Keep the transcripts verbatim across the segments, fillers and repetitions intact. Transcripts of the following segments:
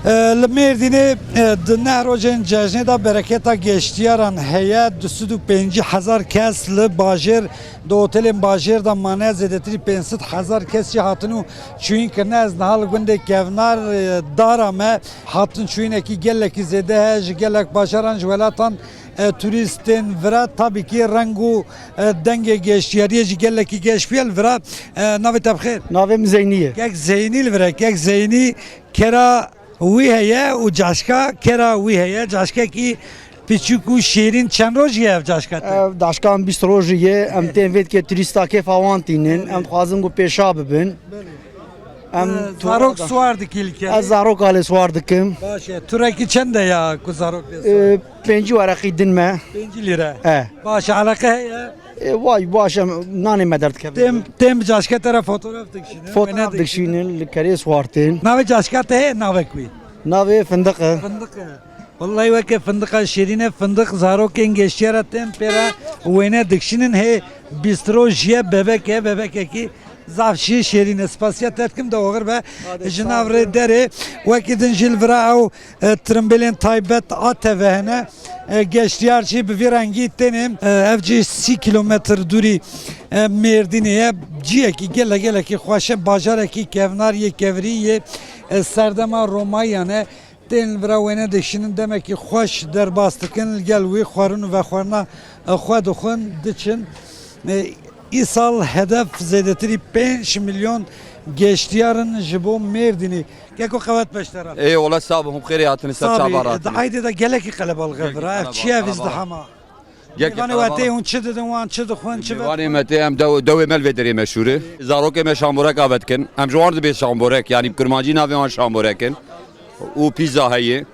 E, li Mêrdînê, e, di neh rojên cejnê de bereketa geştiyaran heye. Du sed û pêncî hezar kes li bajêr, di otelên bajêr de mane, zêdetirî pênc sed hezar kes jî hatin û çûyîn kirine. Ez niha li gundê Kevnar, e, Dara me, hatin çûyînekî gelekî zêde heye. Ji gelek bajaran, ji welatan, e, turîst tên vira. Tabî kî reng û, e, dengê geştiyariyê jî gelekî geş bûye li vira. E, navê te bi xêr? Navê min Zeynî ye. Kek Zeynî li vir e. Kek Zeynî, kera wî heye û caşka kera wî heye. Caşkekî piçûk û şêrîn. Çend rojî ye ev caşka te? Ev caşka em bîst rojî ye. Em tên vê dikê turîsta kêfa wan tînin. Em dixwazin ku pêşa bibin. Em Ee, zarok suwar dikî li kerê? Ez zaroka lê suwar dikim. Baş e. Turekî çend e ya ku zarok lê suwar? Ee, pêncî wereqî din me. Pêncî lîre. E. Baş e, eleqe heye? E, vay, baş e, nanê me derdikeve. Têm, têm bi caşka te re fotoğraf dikişînin. Fotoğraf dikişînin, li kerê suwar tên. Navê caşka te heye, navek wî? Navê Findiq e. Findiq e. Wellahî weke findiqa şêrîn e, findiq zarokên geştiyara tên pê re wêne dikişînin. Hê bîst roj jî ye, bebek e, bebekekî zaf jî şêrîn e. Spasiya te dikim de oxir be. Hadi, ji nav rê derê. Wekî din jî li vira ew, e, tirimbêlên taybet A T V hene. E, geştiyar jî bi vî rengî têne. E, ev cî sî kîlometr dûrî, e, Mêrdînê ye. Ciyekî gele gelekî xweş e. Bajarekî kevnar yê kevirî yê, e, serdema Romayan e. Tên li vira wêne dikişînin, demekî xweş derbas dikin, li gel wî xwarin û vexwarina, e, xwe dixwin, diçin. E, îsal hedef zêdetirî pênc milyon geştiyar in ji bo Mêrdînî. Keko qewet beştera. Ê, wala sağ bû, hûn xêrê hatin, ser çava rahatî. Di aydê de gelekî qelebalix e vira. Ev çi ye, vîzdehema? Mêvanê we tê, hûn çi didin, wan çi dixwin, çi ve? Mêvanê me tê, em dew-, dewê me li vê derê meşhûr e. Zarokê me şamborek ave dikin. Em ji wan dibê şamborek, yanî bi kurmancî navê wan şamborek in. Û pîza heye.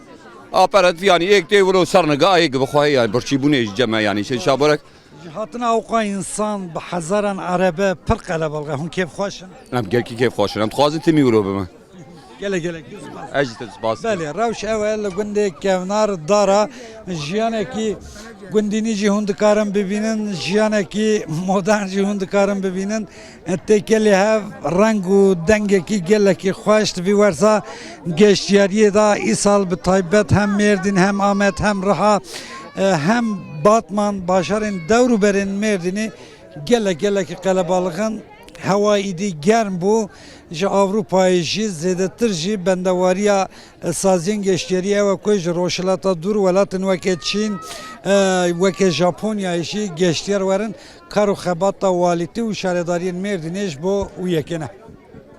Aperatif, yanî êk tê wilo ser niga êk bi xwe heye, yanî birçîbûnê ji cem me, yanî şey şamborek. Ji hatina ewqa însan bi hezaran erebe pir qelebalix e. Hûn kêfxweş in? Em gelkî kêfxweş in. Em dixwazin timî wilo bibe. Gelek gelek spas. Ez jî te spas dikim. Belê, rewş ew e, li gundê Kevnar Dara jiyanekî gundînî jî hûn dikarin bibînin, jiyanekî modern jî hûn dikarin bibînin. Têkelê hev reng û dengekî gelekî xweş. Di vî werza geştiyariyê de îsal bi taybet hem Mêrdîn hem Amed hem Riha, e, hem Batman, bajarên dewr û berên Mêrdînê gelek gelekî qelebalix in. Hewa îdî germ bû. Ji Ewropayê jî zêdetir jî bendewariya, e, saziyên geştiyarî ew e ku ji rojhilata dûr, welatên weke Çîn, e, weke Japonyayê jî geştiyar werin. Kar û xebata walîtî û şaredariyên Mêrdînê ji bo wî yekê ne.